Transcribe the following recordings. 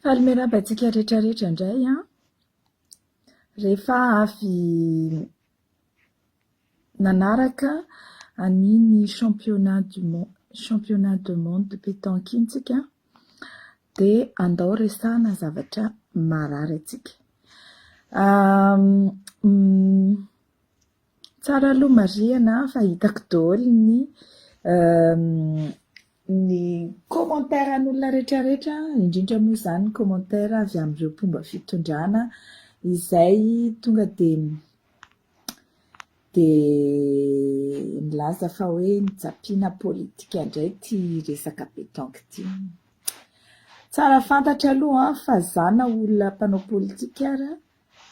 Faly miarahaba antsika rehetra rehetra indray an. Rehefa avy nanaraka an'iny championnat du monde championnat de monde de pétanque iny tsika dia andao resahana zavatra marary antsika. Tsara aloha marihana fa hitako daholo ny ny commentaire an'olona rehetrarehetra, indrindra moa izany ny commentaire avy amin'ireo mpomba fitondrana izay tonga dia dia milaza fa hoe nijampiana politika indray ity resaka pétanque ity. Tsara fantatra aloha fa za na olona mpanao politika ary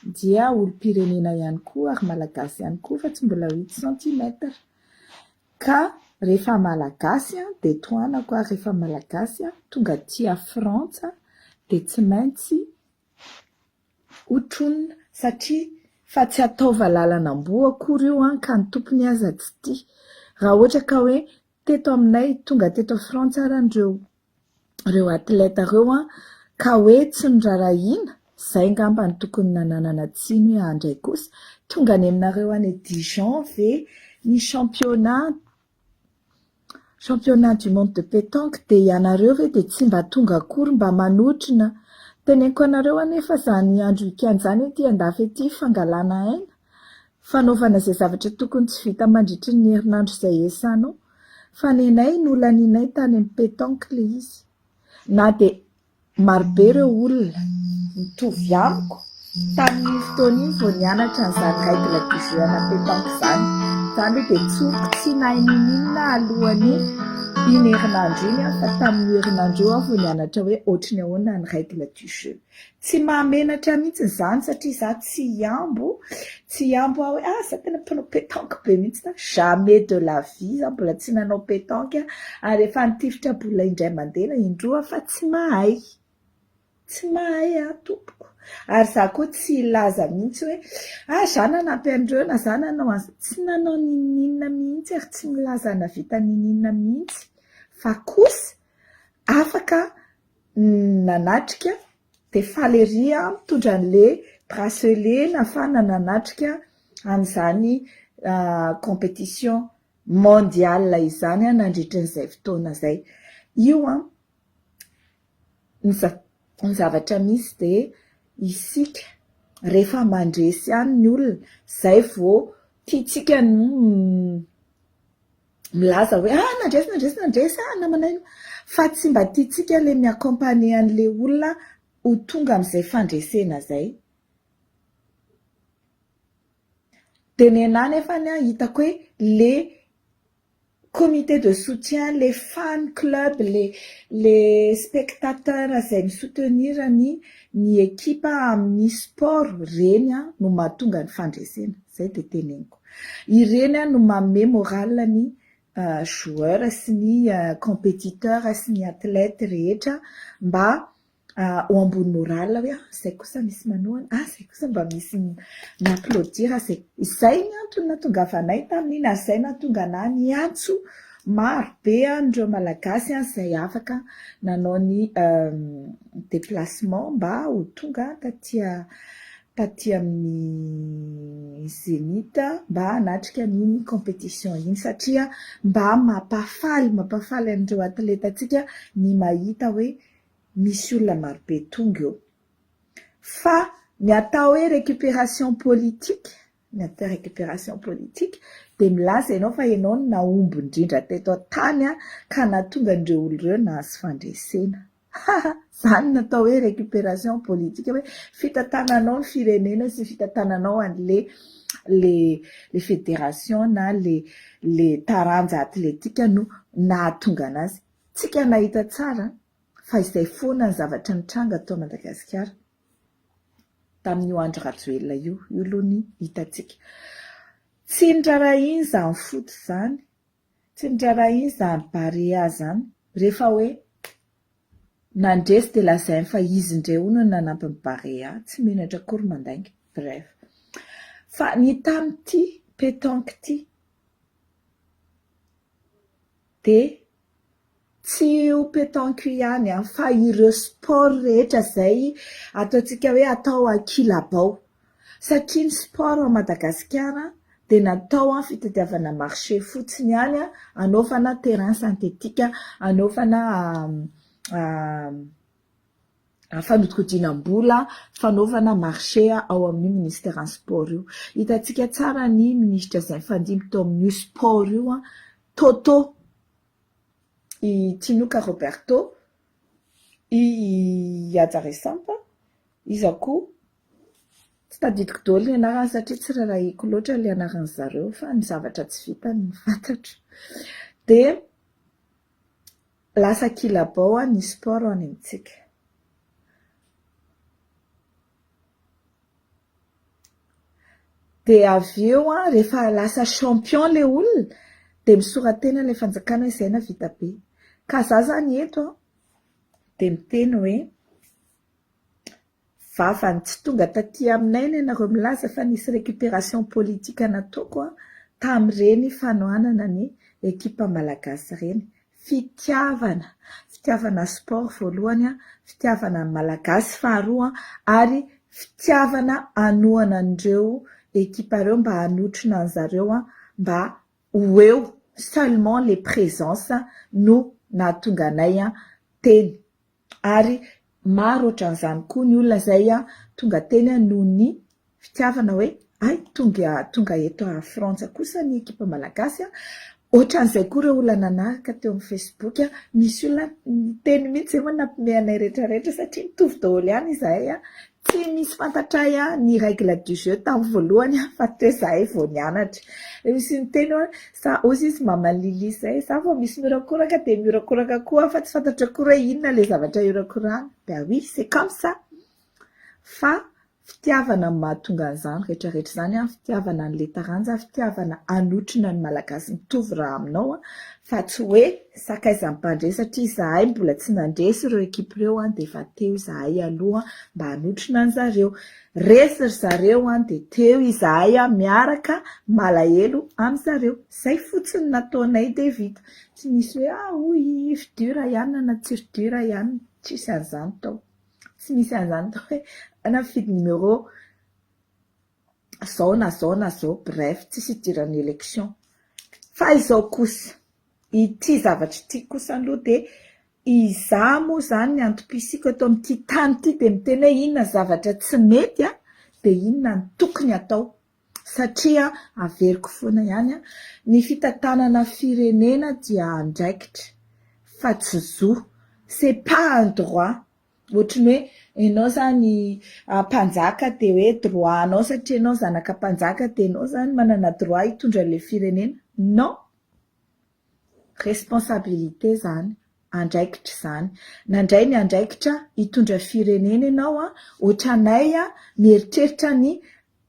dia olom-pirenena ihany koa ary Malagasy ihany koa fa tsy mbola huit centimètres. Ka rehefa Malagasy dia tohanako ary rehefa Malagasy tonga aty Frantsa dia tsy maintsy hotronina satria fa tsy atao valalan'amboa akory io ka ny tompony aza tsy tia. Raha ohatra ka hoe teto aminay tonga teto Frantsa ary ireo ireo atleta ireo an, ka hoe tsy noraharahiana, izay angamba no tokony nananana tsiny hoe andray kosa, tonga any aminareo any Dijon ve ny championnat championnat du monde de pétanque dia ianareo ve dia tsy mba tonga akory mba manotrona, teneniko anareo anie fa izany andro week-end izany aty andafy aty fangalana aina, fanaovana izay zavatra tokony tsy vita mandritry ny herinandro izay esanao. Fa nenay nolanianay tany amin'ny pétanque le izy. Na dia marobe ireo olona mitovy amiko tamin'iny fotoana iny vao nianatra an'izany règle du jeu ana pétanque izany. Izany hoe dia tsoriko tsy nahay n'inon'inona alohan'ny iny herinandro iny aho fa tamin'io herinandro io aho vao nianatra hoe ohatry ny ahoana ny règle du jeu. Tsy mahamenatra mihitsy izany satria za tsy hiambo, tsy hiambo aho hoe ah za tena mpanao pétanque be mihitsy za, jamais de la vie za mbola tsy nanao pétanque ary efa nitifitra bola indray mandeha na indroa aho fa tsy mahay, tsy mahay aho tompoko, ary za koa tsy hilaza mihitsy hoe ah za nanampy an'ireo na za nanao an'izao, tsy nanao n'inon'inona mihitsy ary tsy milaza nahavita n'inon'inona mihitsy fa kosa afaka nanatrika dia faly ery aho mitondra an'le bracelet nahafahana nanatrika an'izany compétition mondiale izany aho nandritran'izay fotoana izay. Io an, ny ny zavatra misy dia isika rehefa mandresy ihany ny olona izay vao tiantsika ny milaza hoe ah nandresy nandresy nandresy ah namanay fa tsy mba tiantsika le mi-accompagner an'le olona ho tonga amin'izay fandresena zay. De nenah nefany an hitako hoe le comité de soutien, le fan club, le le spectateur izay mi-soutenir ny ny ekipa amin'ny sport reny an no mahatonga ny fandresena, zay de teneniko. Ireny no manome moral ny joueur sy ny compétiteur sy ny athlète rehetra mba ho ambony moral hoe ah izay kosa misy manohana, ah izay kosa mba misy mi-applaudir, izay. Izay ny antony nahatongavanay tamin'iny ary izay nahatonga anah niantso maro be an'ireo Malagasy izay afaka nanao ny déplacement mba ho tonga taty taty amin'ny Zenith mba hanatrika an'iny compétition iny satria mba mampafaly mampafaly an'ireo atletantsika ny mahita hoe misy olona marobe tonga eo. Fa ny atao hoe récupération politique, ny atao hoe récupération politique dia milaza ianao fa ianao no nahomby indrindra teto an-tany ka nahatonga an'ireo olona ireo nahazo fandresena. Haha! Zany no atao hoe récupération politique hoe fitantananao ny firenena sy fitantananao an'le le le fédération na le le taranja atletika no nahatonga anazy. Tsika nahita tsara fa izay foana ny zavatra nitranga tao Madagasikara tamin'io Andry Rajoelina io. Io aloha ny hitantsika. Tsy niraharahiany izany foot izany. Tsy niraharahiany izany Barea izany. Rehefa hoe nandresy dia lazainy fa izy indray hono no nanampy ny Barea. Tsy menatra akory mandainga. Bref. Fa ny tamin'ity pétanque ity dia. Tsy io pétanque io ihany an, fa ireo sport rehetra izay ataontsika hoe atao ankilabao. Satria ny sport ao Madagasikara dia natao fitadiavana marché fotsiny ihany hanaovana terrain synthétique, hanaovana fanodikodinam-bola, fanaovana marché ao amin'io ministeran'ny sport io. Hitantsika tsara ny minisitra izay nifandimby tao amin'io sport io, Toto. i Tinoka Roberto, i Haja Resampa, iza koa? Tsy tadidiko daholo ny anarany satria tsy rarahiko loatra ilay anaran'ny zareo fa ny zavatra tsy vitany no fantatro. Dia lasa kilabao ny sport any amintsika. Dia avy eo an, rehefa lasa champion ilay olona, dia misora-tena ilay fanjakana hoe izay nahavita be. Ka za zany eto an, dia miteny hoe, vavany tsy tonga taty aminay ny anareo milaza fa nisy récupération politique nataoko an, tamin'ireny fanohanana ny ekipa malagasy ireny. Fitiavana, fitiavana sport voalohany an, fitiavana ny Malagasy faharoa an, ary fitiavana hanohana an'ireo ekipa ireo mba hanotrona an'zareo an, mba ho eo, seulement les présences no nahatonga anay an teny. Ary maro ohatran'izany koa ny olona izay tonga teny noho ny fitiavana hoe hay tonga tonga eto Frantsa kosa ny ekipa malagasy. Ohatran'izay koa ireo olona nanaraka teo amin'ny Facebook. Misy olona niteny mihitsy izay moa nampihomehy anay rehetra rehetra satria mitovy daholo ihany izahay. Tsy misy fantatray ny règle du jeu tamin'ny voalohany fa teo izahay vao nianatra. Nisy niteny hoe za hozy izy maman'i Lily izay, za vao misy mihorakoraka dia mihorakoraka koa aho fa tsy fantatro akory hoe inona ilay zavatra ihorakorahana. Ben oui, c'est comme ça! Fa fitiavana no mahatonga an'izany rehetra rehetra izany an, fitiavana an'ilay taranja, fitiavana hanotrona ny Malagasy mitovy raha aminao an, fa tsy hoe sakaizan'ny mpandresy satria izahay mbola tsy nandresy ireo ekipa ireo an, dia efa teo izahay aloha mba hanotrona an'zareo. Resy ry zareo an, dia teo izahay an miaraka malahelo amin'zareo. Zay fotsiny nataonay dia vita. Tsy nisy hoe ah hoy fidio ra ianona na tsy fidio ra ianona. Tsisy an'izany tao. Tsy misy an'izany tao hoe na mifidy numéro zao na zao na zao. Bref, tsisy idiran'ny élection. Fa izao kosa, ity zavatra ity kosa aloha dia izaho moa izany ny antom-pisiako eto amin'ity tany ity dia miteny hoe inona ny zavatra tsy mety an, dia inona no tokony atao. Satria averiko foana ihany an, ny fitantanana firenena dia andraikitra fa tsy zo, c'est pas un droit. Ohatry ny hoe ianao izany mpanjaka dia hoe droit anao satria ianao zanaka mpanjaka dia ianao izany manana droit hitondra ilay firenena. Non! Responsabilité izany, andraikitra izany. Nandray ny andraikitra hitondra firenena ianao an, ohatranay mieritreritra ny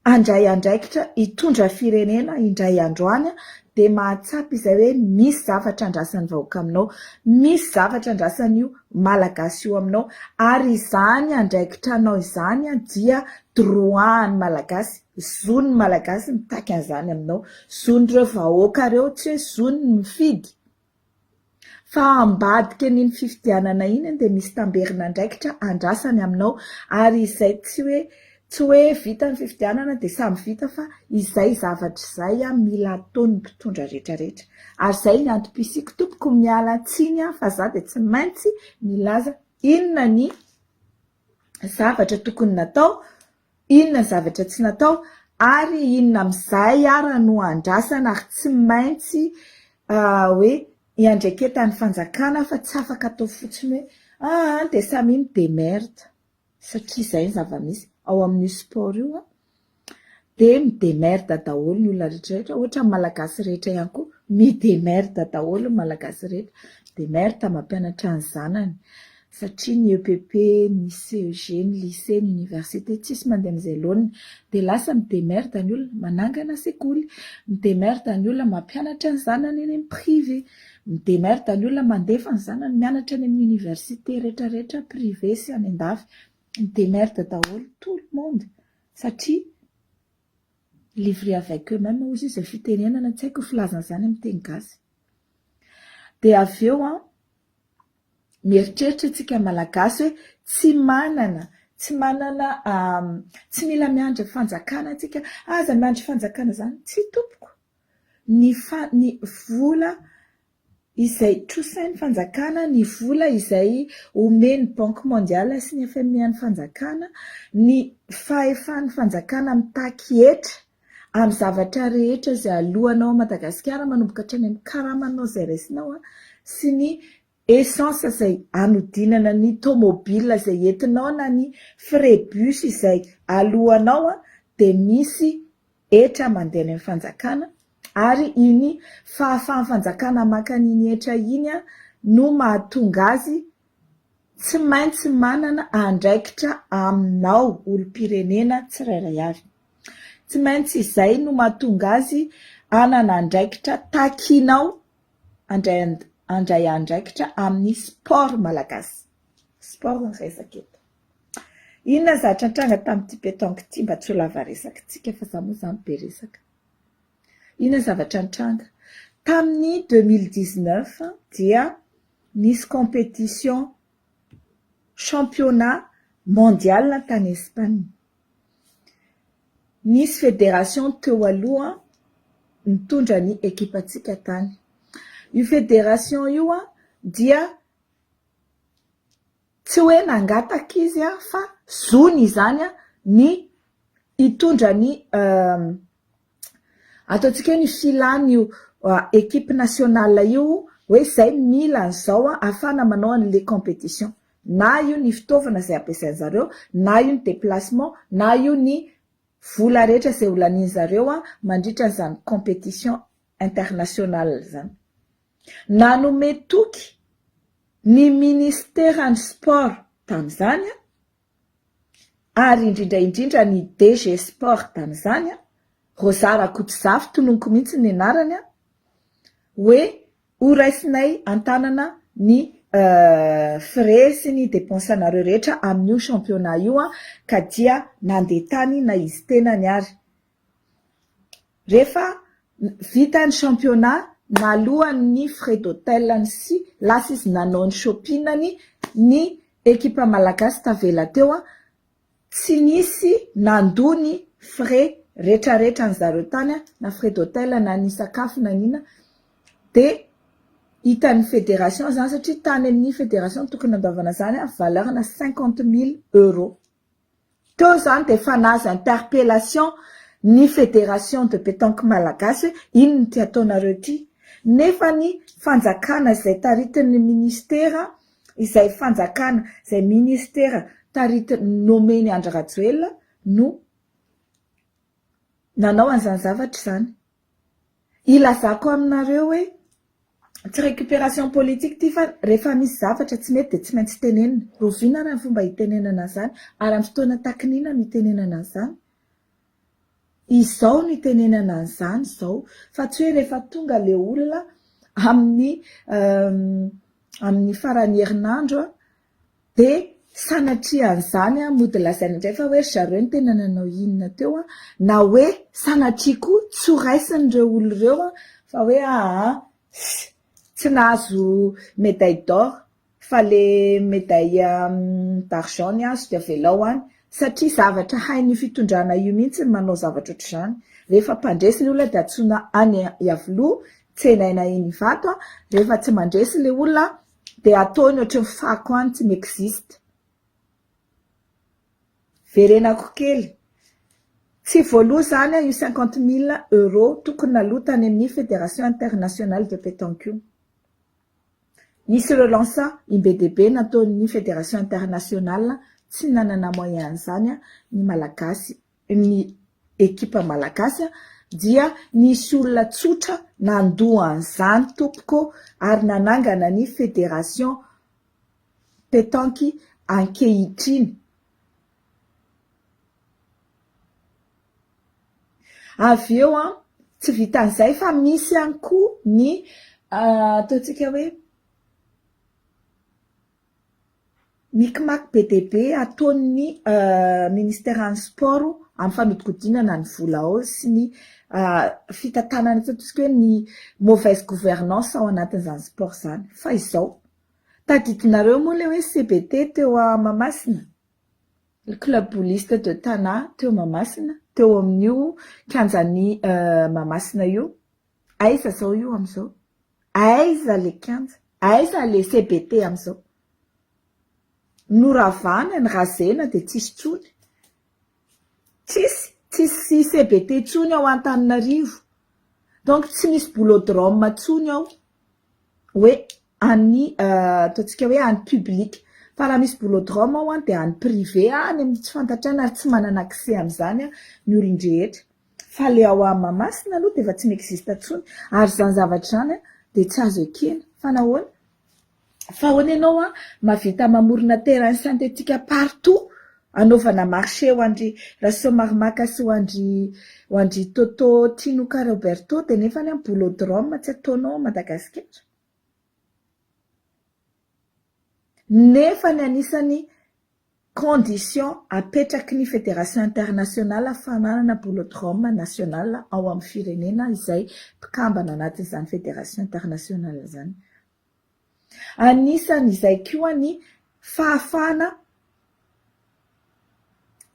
handray andraikitra hitondra firenena indray andro any dia mahatsapa izay hoe misy zavatra andrasan'ny vahoaka aminao, misy zavatra andrasan'io Malagasy io aminao ary izany andraikitra anao izany dia droit an'ny Malagasy, zon'ny Malagasy mitaky an'izany aminao, zon'ireo vahoaka ireo tsy hoe zony ny mifidy Fa ambadika an'iny fifidianana iny dia misy tamberin'andraikitra andrasany aminao ary izay tsy hoe tsy hoe vita ny fifidianana dia samy vita fa izay zavatra izay mila ataon'ny mpitondra rehetra rehetra ary izay ny antom-pisiako tompoko miala tsiny aho fa za dia tsy maintsy milaza inona ny zavatra tokony natao Inona ny zavatra tsy natao ary inona amin'izay ara no andrasana ary tsy maintsy hoe iandraiketan'ny fanjakana fa tsy afaka atao fotsiny hoe aa dia samia mi-demerde satria izay ny zava-misy ao amin'io sport io an! dia mi-demerde daholo ny olona rehetra rehetra ohatra ny malagasy rehetra ihany koa mi-demerde daholo ny malagasy rehetra, mi-demerde mampianatra ny zanany satria ny EPP, ny CEG, ny lycée, ny université tsisy mandeha amin'izay laoniny dia lasa mi-demerde ny olona manangana sekoly, mi-demerde ny olona mampianatra ny zanany any amin'ny privé, mi-demerde ny olona mandefa ny zanany mianatra any amin'ny université rehetra rehetra privé sy any an-dafy, mi-demerde daholo tout le monde satria livré avec eux même hozy izy fitenenana tsy haiko ny filazana izany amin'ny teny gasy. Dia avy eo an. Mieritreritra isika Malagasy hoe tsy manana, tsy manana, tsy mila miandry fanjakana isika, aza miandry fanjakana izany. Tsia tompoko, ny fa- ny vola izay trosain'ny fanjakana, ny vola izay omen'ny Banque mondiale sy ny FMI an'ny fanjakana, ny fahefan'ny fanjakana mitaky hetra amin'ny zavatra rehetra izay aloanao ao Madagasikara manomboka hatrany amin'ny karamanao izay raisinao sy ny essence izay anodinana ny tomobile izay entinao na ny frais bus izay aloanao dia misy hetra mandeha any amin'ny fanjakana ary iny fahafahan'ny fanjakana maka an'iny hetra iny no mahatonga azy tsy maintsy manana andraikitra aminao olom-pirenena tsirairay avy. Tsy maintsy izay no mahatonga azy hanana andraikitra takianao handray handray andraikitra amin'ny sport malagasy. Sport ny resaka eto. Inona ny zavatra nitranga tamin'ity pétanque ity mba tsy ho lava resaka tsika fa za moa zany be resaka. Inona ny zavatra nitranga? Tamin'ny 2019 dia nisy compétition championnat mondial tany Espagne. Nisy fédération teo aloha nitondra ny ekipantsika tany. Io fédération io dia Tsy hoe nangataka izy fa zony izany ny hitondra ny ataontsika hoe ny filan'io equipe nationale io hoe izay mila an'izao ahafahana manao an'ilay compétition. Na io ny fitaovana izay ampiasain'zareo, na io ny déplacement, na io ny vola rehetra izay ho lanian'zareo mandritra an'izany compétition internationale izany. Nanome toky ny minisiteran'ny Sport tamin'izany ary indrindra indrindra ny DG Sport tamin'izany, Rosa Rakotozafy tononiko mihitsy ny anarany, hoe horaisinay an-tanana ny frais sy ny dépenses-nareo rehetra amin'io championnat io ka dia nandeha tany na izy tenany ary. Rehefa vita ny championnat, naloany ny frais d'hôtel-ny sy lasa izy nanao ny shopping-ny, ny ekipa malagasy tavela teo tsy nisy nandoa ny frais retraretra an'zareo tany na frais d'hôtel na ny sakafo na ny inona dia hitan'ny fédération zany satria tany amin'ny fédération no tokony nandoavana zany valeur-na 50 000 euros. Teo izany dia efa nahazo interpellation ny fédération de pétanque malagasy hoe inona ity ataonareo ity? Nefa ny fanjakana izay taritin'ny ministera izay fanjakana izay ministera taritin'ny nomen'i Andry Rajoelina no nanao an'izany zavatra izany. Ilazako aminareo hoe tsy récupération politique ity fa rehefa misy zavatra tsy mety dia tsy maintsy tenenina. Rahoviana ary ny fomba hitenenana an'izany? Ary amin'ny fotoana takiny inona no hitenenana an'izany? Izao no hitenenana an'izany izao fa tsy hoe rehefa tonga ilay olona amin'ny amin'ny faran'ny herinandro Dia sanatria an'izany an, mody lazaina indray fa hoe ry zareo no tena nanao inona teo an, na hoe sanatria koa tsy ho raisin'ireo olona ireo an, fa hoe aa tsy nahazo médaille d'or fa le médaille d'argent ny azo dia avelao any, satria zavatra hain'io fitondrana io mihitsy ny manao zavatra ohatr'izany, rehefa mpandresy ny olona dia antsoina any Iavoloha, tsenaina eny Ivato an, rehefa tsy mandresy ilay olona dia ataony ohatry ny fako any tsy mi-existe. Verenako kely, tsy voaloa izany io 50 000 euros tokony naloa tany amin'ny Fédération Internationale de Pétanque io. Nisy relance imbe-dehibe nataon'ny Fédération Internationale, tsy nanana moyen an'izany ny Malagasy. ny ekipa malagasy dia nisy olona tsotra nandoa an'izany tompoko ary nanangana ny fédération pétanque ankehitriny. Avy eo tsy vitan'izay fa misy ihany koa ny ataontsika hoe Micmac be dia be ataon'ny ministeran'ny sport amin'ny fanodikodinana ny vola ao sy ny fitantanana ataontsika hoe ny mauvaise gouvernance ao anatin'izany sport izany. Fa izao, Tadidinareo moa ilay hoe CBT teo Mahamasina? Le club bouliste de Tana teo Mahamasina, teo amin'io kianjan'i Mahamasina io. Aiza izao io amin'izao? Aiza ilay kianja? Aiza ilay CBT amin'izao? Noravana, norazena dia tsisy intsony. Tsisy, tsisy CBT intsony ao Antananarivo. Donc tsy misy boulodrome intsony ao. Hoe an'ny ataontsika hoe an'ny public. Fa raha misy boulodrome ao dia an'ny privé any amin'ny tsy fantatra any ary tsy manana accès amin'izany ny olon-drehetra. Fa le ao Mahamasina aloha dia efa tsy mi-existe intsony. Ary izany zavatra izany dia tsy azo ekena. Fa nahoana? Fa ahoana ianao an, mahavita mamorona terrain synthétique partout anaovana marché ho an-dry Rasoamaromaka sy ho an-dry ho an-dry Toto Tinoka Roberto dia nefany an boulodrome tsy ataonao ao Madagasikara? Nefany anisan'ny Condition apetraky ny Fédération Internationale fananana boulodrome national ao amin'ny firenena izay mpikambana anatin'izany Fédération Internationale izany. Anisan'izay koa ny fahafahana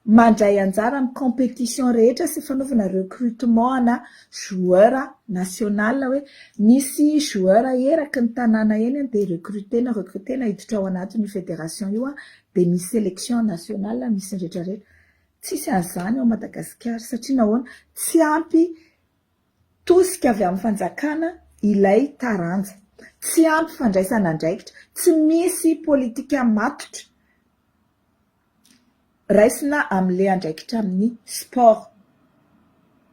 mandray anjara amin'ny compétition rehetra sy fanaovana recrutement ana joueur national hoe misy joueur eraky ny tanàna eny dia recruter-na recruter-na hiditra ao anatin'io fédération io dia misy sélection nationale misy ny rehetra rehetra. Tsisy an'izany ao Madagasikara satria nahoana? Tsy ampy tosika avy amin'ny fanjakana ilay taranja. Tsy ampy fandraisana andraikitra. Tsy misy politika matotra. Raisina amin'ilay andraikitra amin'ny sport.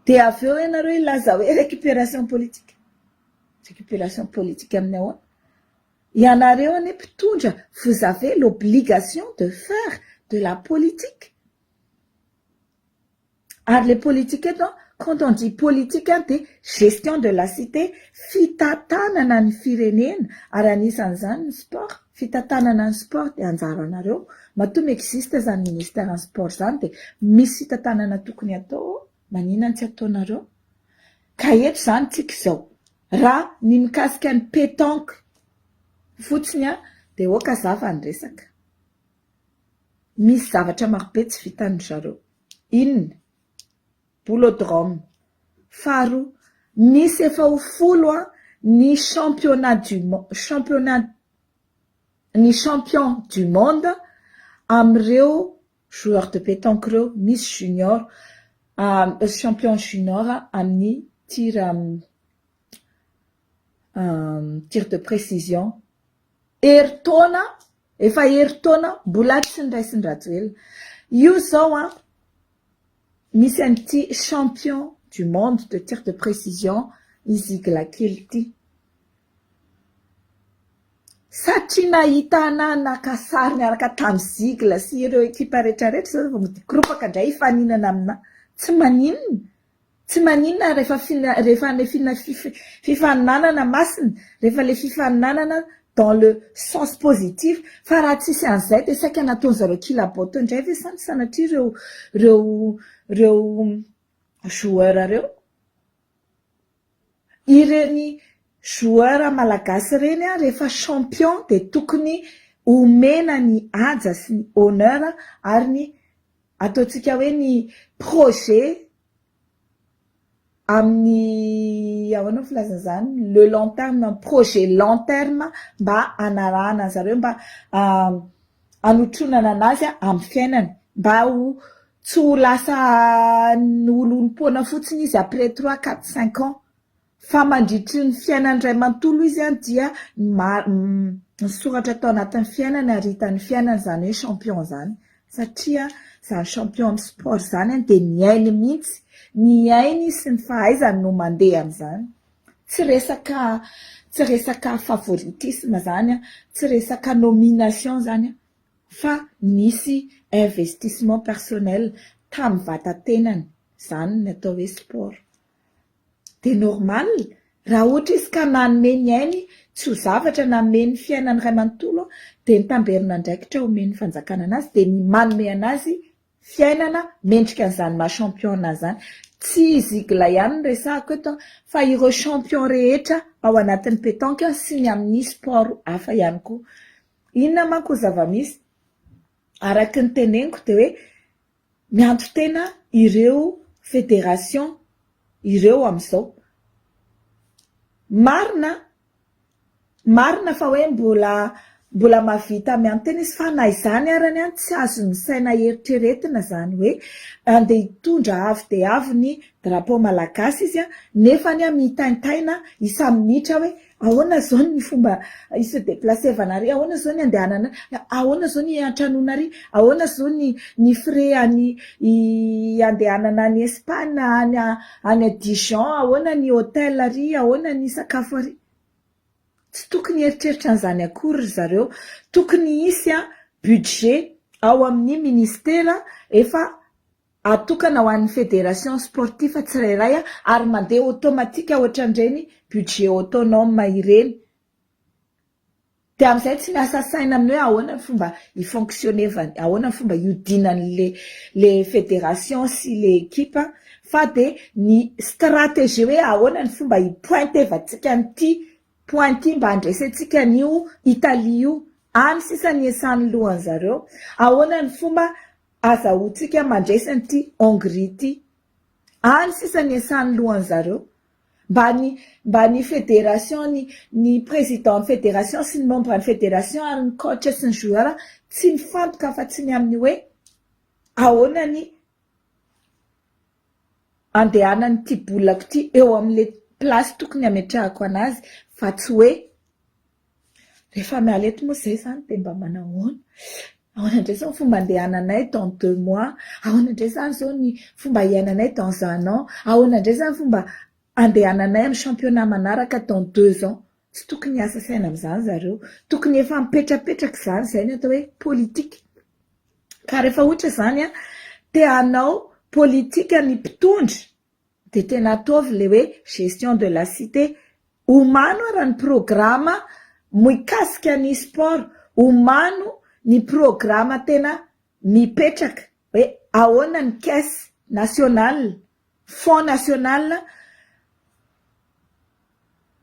Dia avy eo ianareo hilaza hoe récupération politique. Récupération politique amin'ny ahoana? Ianareo anie mpitondra, vous avez l'obligation de faire de la politique. Ary le politique eto an, quand on dit politique dia gestion de la cité, fitantanana ny firenena ary anisan'izany ny sport, fitantanana ny sport dia anjaranareo, matoa mi-existe izany ministère ny sport izany dia misy fitantanana tokony atao ao, maninona no tsy ataonareo? Ka eto izany tsika izao, raha ny mikasika ny pétanque fotsiny an dia ok hazava ny resaka. Misy zavatra marobe tsy vitan-dry zareo. Inona? Boulodrome. Faharoa, misy efa ho folo ny championnat du championnat ny champion du monde amin'ireo joueurs de pétanque ireo, misy junior, champion junior amin'ny tir tir de précision. Herintaona, efa herintaona mbola tsy niraisin-dRajoelina. Io izao an, misy an'ity champion du monde de tir de précision i Zigla kely ity. Satria nahita anah naka sary niaraka tamin'i Zigla sy ireo ekipa rehetrarehetra izao vao mikoropaka indray hifaninana aminah. Tsy maninona. Tsy maninona rehefa rehefa le fifaninanana masina, rehefa le fifaninanana dans le sens positif, fa raha tsisy an'izay dia saika nataon'zareo kilaboto indray ve sa sanatria ireo ireo ireo joueurs ireo? Ireny joueurs malagasy ireny rehefa champion dia tokony omena ny haja sy ny honneur ary ny ataontsika hoe ny projet amin'ny ahoana ny filazana izany le long terme projet long terme mba hanarahana an'zareo mba hanotronana anazy amin'ny fiainany mba ho tsy ho lasa olom-poana fotsiny izy après trois quatre cinq ans Fa mandritry ny fiainany iray manontolo izy dia misoratra tao anatin'ny fiainany ary hitan'ny fiainany izany hoe champion izany. Satria izany champion amin'ny sport izany dia ny ainy mihitsy, ny ainy sy ny fahaizany no mandeha amin'izany. Tsy resaka tsy resaka favoritisme izany, tsy resaka nomination izany fa nisy investissement personnel tamin'ny vata-tenany. Izany ny atao hoe sport. Dia normal raha ohatra izy ka nanome ny ainy tsy ho zavatra nanome ny fiainany iray manontolo dia ny tamberin'andraikitra omen'ny fanjakana anazy dia ny manome anazy fiainana mendrika an'izany maha champion azy izany. Tsy i Ziggler ihany no resahako eto fa ireo champion rehetra ao anatin'ny pétanque sy ny amin'ny sport hafa ihany koa. Inona manko ny zava-misy? Araka ny teneniko dia hoe mianto-tena ireo fédération ireo amin'izao. Marina Marina fa hoe mbola mbola mahavita miantena izy fa na izany arany an tsy azon'ny saina eritreretina izany hoe andeha hitondra avo dia avo ny drapeau malagasy izy an nefany an mitaintaina isa-minitra hoe ahoana izao ny fomba hi-se déplacer-vana ary, ahoana izao ny andehanana ary, ahoana izao ny hiantranoana ary, ahoana izao ny ny frais any andehanana any Espagne any Any Dijon ahoana ny hotel ary, ahoana ny sakafo ary? Tsy tokony hieritreritra an'izany akory ry zareo. Tokony hisy budget ao amin'ny ministera efa atokana ho an'ny fédération sportif tsirairay ary mandeha automatique ohatran'ireny budget autonome ireny. Dia amin'izay tsy miasa saina amin'ny hoe ahoana ny fomba hi-fonctionner-vany, ahoana ny fomba hiodinan'le le fédération sy le équipe fa dia ny stratégie hoe ahoana ny fomba hi-pointer-vantsika an'ity point ity mba handresentsika an'io Italie io. Any sisa ny iasan'ny lohan'zareo. Ahoana ny fomba azahoantsika mandresy an'ity Hongrie ity. Any sisa ny iasan'ny lohan'zareo. Mba ny mba ny fédération ny ny président ny fédération sy ny membre ny fédération ary ny coach sy ny joueur tsy mifantoka afa-tsy ny amin'ny hoe ahoana ny andehanan'ity bolako ity eo amin'ilay place tokony hametrahako anazy fa tsy hoe Rehefa miala eto moa izay izany dia mba manahoana? Ahoana indray izao ny fomba andehananay dans deux mois? Ahoana indray izany izao ny fomba hiainanay dans un an? Ahoana indray izany fomba andehananay amin'ny championnat manaraka dans deux ans? Tsy tokony hiasa saina amin'izany zareo. Tokony efa mipetrapetraka izany, izay ny atao hoe politique. Ka rehefa ohatra izany an, te hanao politique ny mpitondra dia tena ataovy ilay hoe gestion de la cité, omano ara ny programa mikasika ny sport, omano ny programa tena mipetraka hoe ahoana ny caisse nationale, fonds national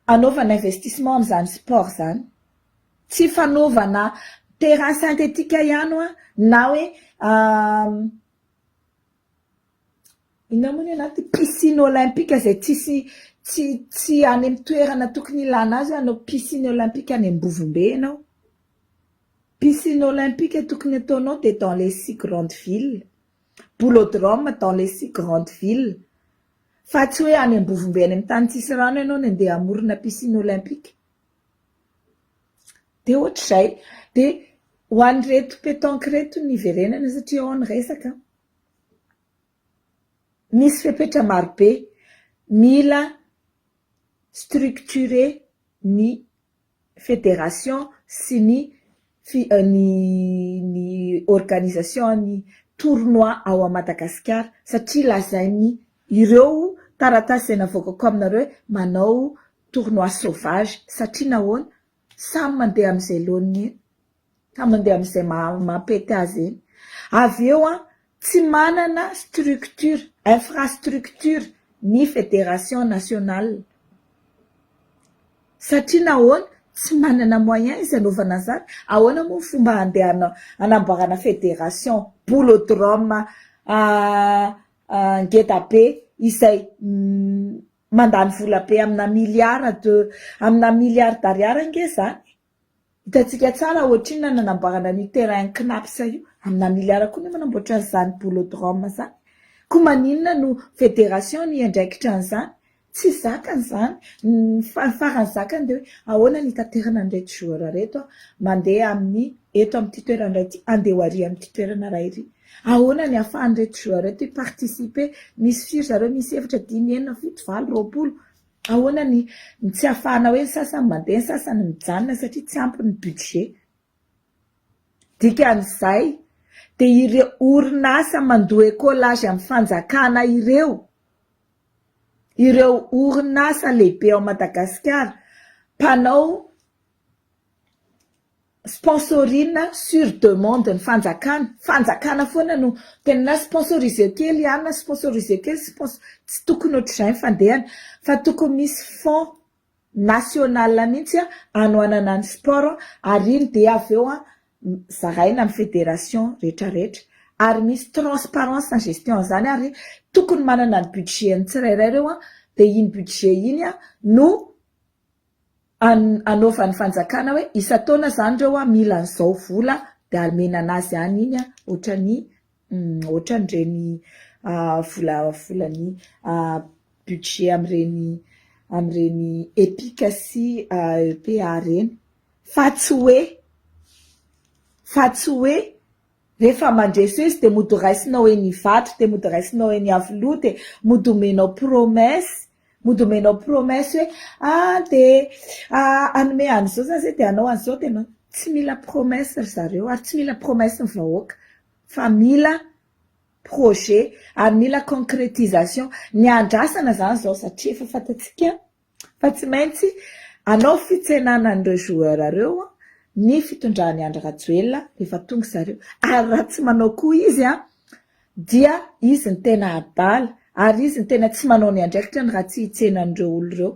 anaovana investissement amin'izany sport izany. Tsy fanaovana terrain synthétique ihany hoa na hoe Inona moa ny anaty piscine olympique izay tsisy tsy tsy any amin'ny toerana tokony ilana azy hoe hanao piscine olympique any Ambovombe ianao. Piscine olympique tokony ataonao dia dans les six grandes villes. Boulodrome dans les six grandes villes. Fa tsy hoe any Ambovombe any amin'ny tany tsisy rano ianao no andeha hamorona piscine olympique. Dia ohatr'izay. Dia ho an'ireto pétanque ireto no iverenana satria ao ny resaka. Misy fepetra marobe mila structurer ny fédération sy ny ny ny organisation ny tournoi ao Madagasikara satria lazain'ny ireo taratasy izay navoakako aminareo hoe manao tournoi sauvage satria nahoana? Samy mandeha amin'izay laoniny eny. Ka mandeha amin'izay mampety azy eny. Avy eo an, tsy manana structure, infrastructure ny fédération nationale. Satria nahoana? Tsy manana moyen izy hanaovana an'izany. Ahoana moa ny fomba handehana hanamboarana fédération boulodrome ngeda be izay mandany vola be amina milliard de amina milliard d'ariary ange izany. Hitantsika tsara ohatrinona ny nanamboarana an'io terrain Cnaps io, amina milliard koa nefa namboatra an'izany boulodrome izany. Koa maninona no fédération no hiandraikitra an'izany? Tsy zakany izany, ny farany zakany dia hoe ahoana ny hitaterana an'ireto joueur ireto mandeha amin'ny eto amin'ity toerana iray ity andeha ho ary amin'ity toerana iray iry. Ahoana ny ahafahan'ireto joueur ireto hi-participer? Misy firy zareo? Misy efatra, dimy, enina, fito, valo, 20. Ahoana ny ny tsy ahafahana hoe ny sasany mandeha ny sasany mijanona satria tsy ampy ny budget. Dikan'izay dia ireo orinasa mandoa écolage amin'ny fanjakana ireo, ireo orinasa lehibe ao Madagasikara mpanao Sponsoring sur demande ny fanjakana, fanjakana foana no tena sponsoriseo kely an, sponsoriseo kely, spons, tsy tokony ohatr'izay ny fandehany fa tokony misy fonds. national mihitsy hanohanana ny sport ary iny dia avy eo zaraina amin'ny fédération rehetrarehetra ary misy transparence ny gestion an'izany ary tokony manana ny budget-ny tsirairay ireo dia iny budget iny no anaovan'ny fanjakana hoe isan-taona izany ireo mila an'izao vola dia omena an'azy any iny ohatran'ny ohatran'ireny vola volan'ny budget amin'ireny amin'ireny EPIC sy EPA ireny fa tsy hoe fa tsy hoe rehefa mandresy eo izy dia mody raisinao eny Ivato dia mody raisinao eny Iavoloha dia mody omenao promesse mody omenao promesse hoe ah dia hanome an'izao za zay dia hanao an'izao dia hanao tsy mila promesse ry zareo ary tsy mila promesse ny vahoaka fa mila projet ary mila concrétisation ny andrasana zany zao satria efa fantatsika fa tsy maintsy hanao fitsenana an'ireo joueur ireo ny fitondran'i Andry Rajoelina rehefa tonga zareo ary raha tsy manao koa izy an dia izy no tena adala ary izy no tena tsy manao ny andraikitrany raha tsy hitsena an'ireo olona ireo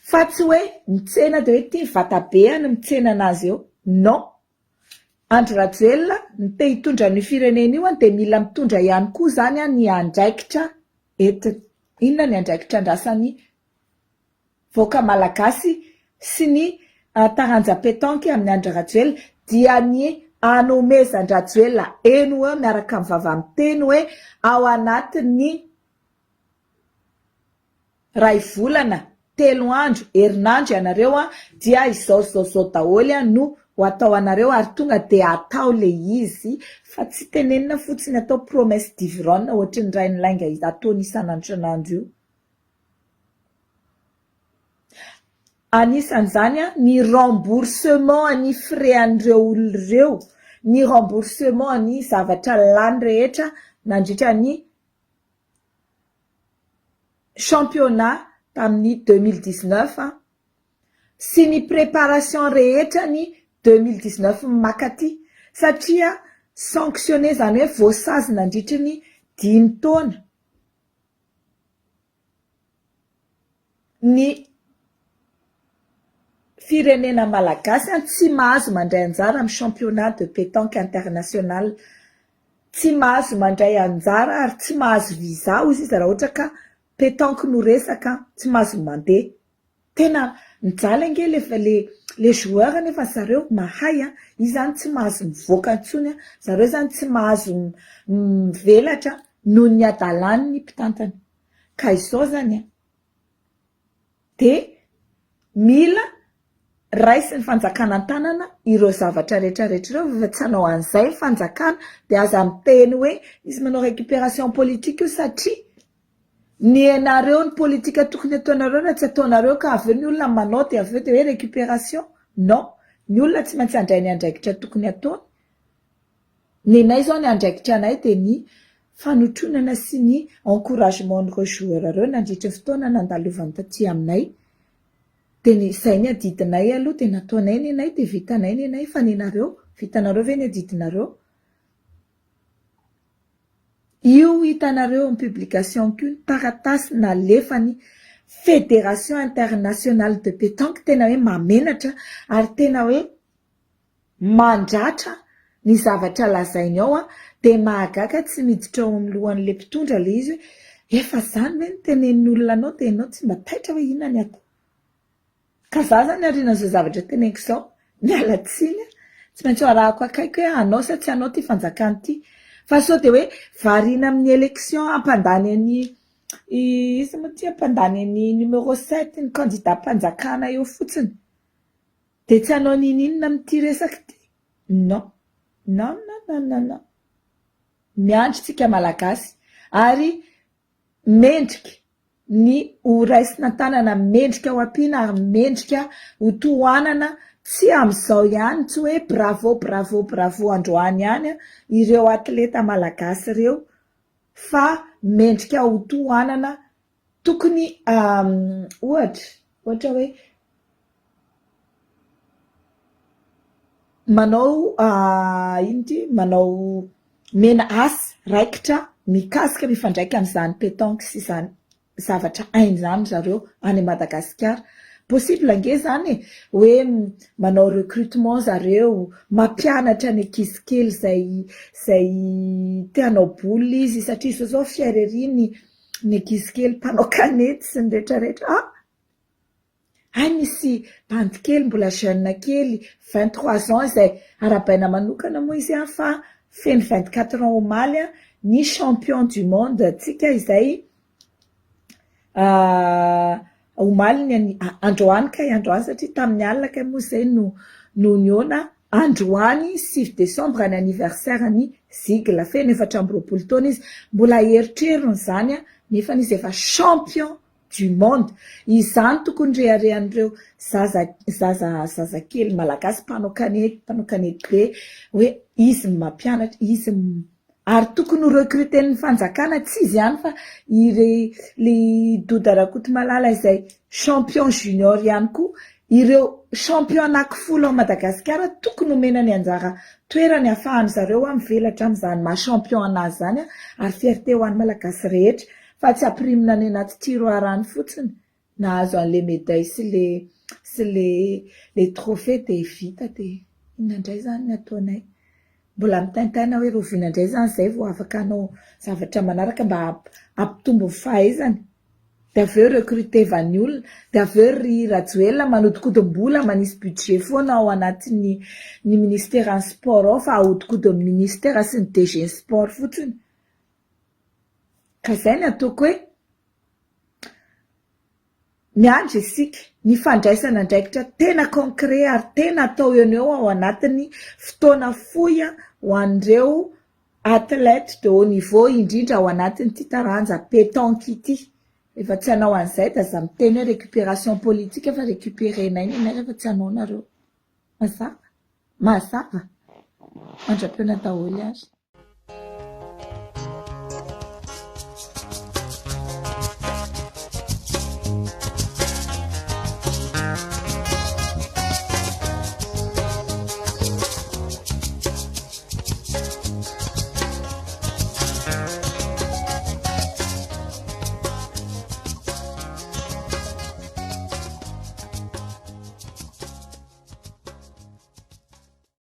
fa tsy hoe mitsena dia hoe ity vatabeany mitsena anazy eo non Andry Rajoelina ny te hitondra an'io firenena io an dia mila mitondra ihany koa izany an ny andraikitra entiny. Inona ny andraikitra andrasan'ny vahoaka malagasy sy ny taranja petanque amin'i Andry Rajoelina dia ny hanomezan-dRajoelina eny ho eo miaraka amin'ny vava miteny hoe ao anatin'ny Ray volana, telo andro, herinandro ianareo an, dia izao izao izao daholo an no ho atao anareo ary tonga dia atao le izy fa tsy tenenina fotsiny atao promesse d'ivrogne ohatry ny rainilainga ataony isan'andro isan'andro io. Anisan'izany an ny remboursement ny frais an'ireo olona ireo, ny remboursement ny zavatra lany rehetra nandritra ny championnat tamin'ny 2019 sy ny préparation rehetra ny 2019 makaty satria sanctionné izany hoe voasazy nandritry ny dimy taona ny firenena malagasy tsy mahazo mandray anjara amin'ny championnat de pétanque international Tsy mahazo mandray anjara ary tsy mahazo visa hozy izy raha ohatra ka pétanque no resaka an, tsy mahazo mandeha. Tena mijaly ange le le le joueur nefa zareo mahay an, izy zany tsy mahazo mivoaka intsony an, zareo zany tsy mahazo mivelatra noho ny hadalan'ny mpitantana. Ka izao zany an. Dia mila raisin'ny fanjakana an-tanana ireo zavatra rehetra rehetra ireo fa tsy hanao an'izay ny fanjakana dia aza miteny hoe misy manao récupération politique io satria ny anareo ny politique tokony ataonareo raha tsy ataonareo ka avy eo ny olona manao dia avy eo dia hoe récupération non ny olona tsy maintsy handray ny andraikitra tokony ataony Nenay zao ny andraikitra anay dia ny fanotronana sy ny encouragement an'ireo joueurs ireo nandritry ny fotoana nandalovany taty aminay dia ny izay ny adidinay aloha dia nataonay nenay dia vitanay nenay fa nenareo vitanareo ve ny adidinareo? Io hitanareo amin'ny publication ko ny taratasy nalefany Fédération Internationale de Pétanque tena hoe mahamenatra ary tena hoe Mandratra ny zavatra lazainy ao an, dia mahagaga tsy miditra ao amin'ny lohan'ilay mpitondra ilay izy hoe efa zany ve no tenenin'ny olona anao dia ianao tsy mba taitra hoe inona ny atao. Ka za zany aorianan'izao zavatra teneniko izao, miala tsiny an, tsy maintsy ho arahako akaiky hoe hanao sa tsy hanao ity fanjakana ity. Fa sao dia hoe variana amin'ny élection hampandany an'i iza moa ity hampandany an'i numéro sept ny kandidam-panjakana eo fotsiny. Dia tsy hanao n'inon'inona amin'ity resaka ity? Non. Non, non, non, non, non. Miandry tsika Malagasy ary mendrika ny ho raisina an-tanana, mendrika ho ampiana ary mendrika ho tohanana tsy amin'izao ihany, tsy hoe bravo, bravo, bravo androany ihany ireo atleta Malagasy ireo fa mendrika ho tohanana Tokony ohatra, ohatra hoe manao inona ity, manao mena asa raikitra mikasika mifandraika amin'izany pétanque sy izany. zavatra hainy izany ry zareo any Madagasikara. Possible ange izany e, hoe manao recrutement zareo, mampianatra ny ankizy kely izay izay te hanao boule izy satria izao izao fier ery ny ny ankizy kely mpanao kanety sy ny rehetra rehetra. Ah! Hay misy bandy kely mbola jeune kely 23 ans izay arahabaina manokana moa izy an fa feno 24 ans omaly an, ny champion du monde antsika izay omaly ny androany kay androany satria tamin'ny alina kay moa izay no no nihaona androany 9 décembre ny anniversaire ny Zigle, feno 24 taona izy, mbola eritreriny izany an, nefa izy efa champion du monde. Izany tokony reharehan'ireo zaza zaza zazakely malagasy mpanao kanety mpanao kanety be hoe izy no mampianatra, izy ary tokony ho recruter-n'ny fanjakana, tsy izy ihany fa ire le Doda Rakotomalala izay champion junior ihany koa. Ireo champion anankifolo ao Madagasikara tokony homena ny anjara toerany ahafahan-dry zareo mivelatra amin'izany maha champion anazy izany ary fierté ho an'ny Malagasy rehetra fa tsy ampirimina any anaty tiroir any fotsiny nahazo an'le médaille sy le trophée dia vita, dia inona indray izany ny ataonay? Mbola mitaintaina hoe rahoviana indray izany izay vao afaka hanao zavatra manaraka mba hampitombo ny fahaizany. Dia avy eo recruter-van'ny olona, dia avy eo ry Rajoelina manodinkodim-bola manisy budget foana ao anatin'ny ny ministeran'ny sport ao fa ahodikodin'ny ministera sy ny DG ny sport fotsiny. Ka izay no ataoko hoe miandry isika ny fandraisana andraikitra tena concret ary tena atao eo no eo ao anatin'ny fotoana fohy ho an'ireo athlète de haut niveau indrindra ao anatin'ity taranja pétanque ity. Rehefa tsy hanao an'izay dia aza miteny hoe récupération politique fa récupérer-nay ny anay rehefa tsy hanao nareo. Mazava? Mazava? Mandra-pihaona daholo ary.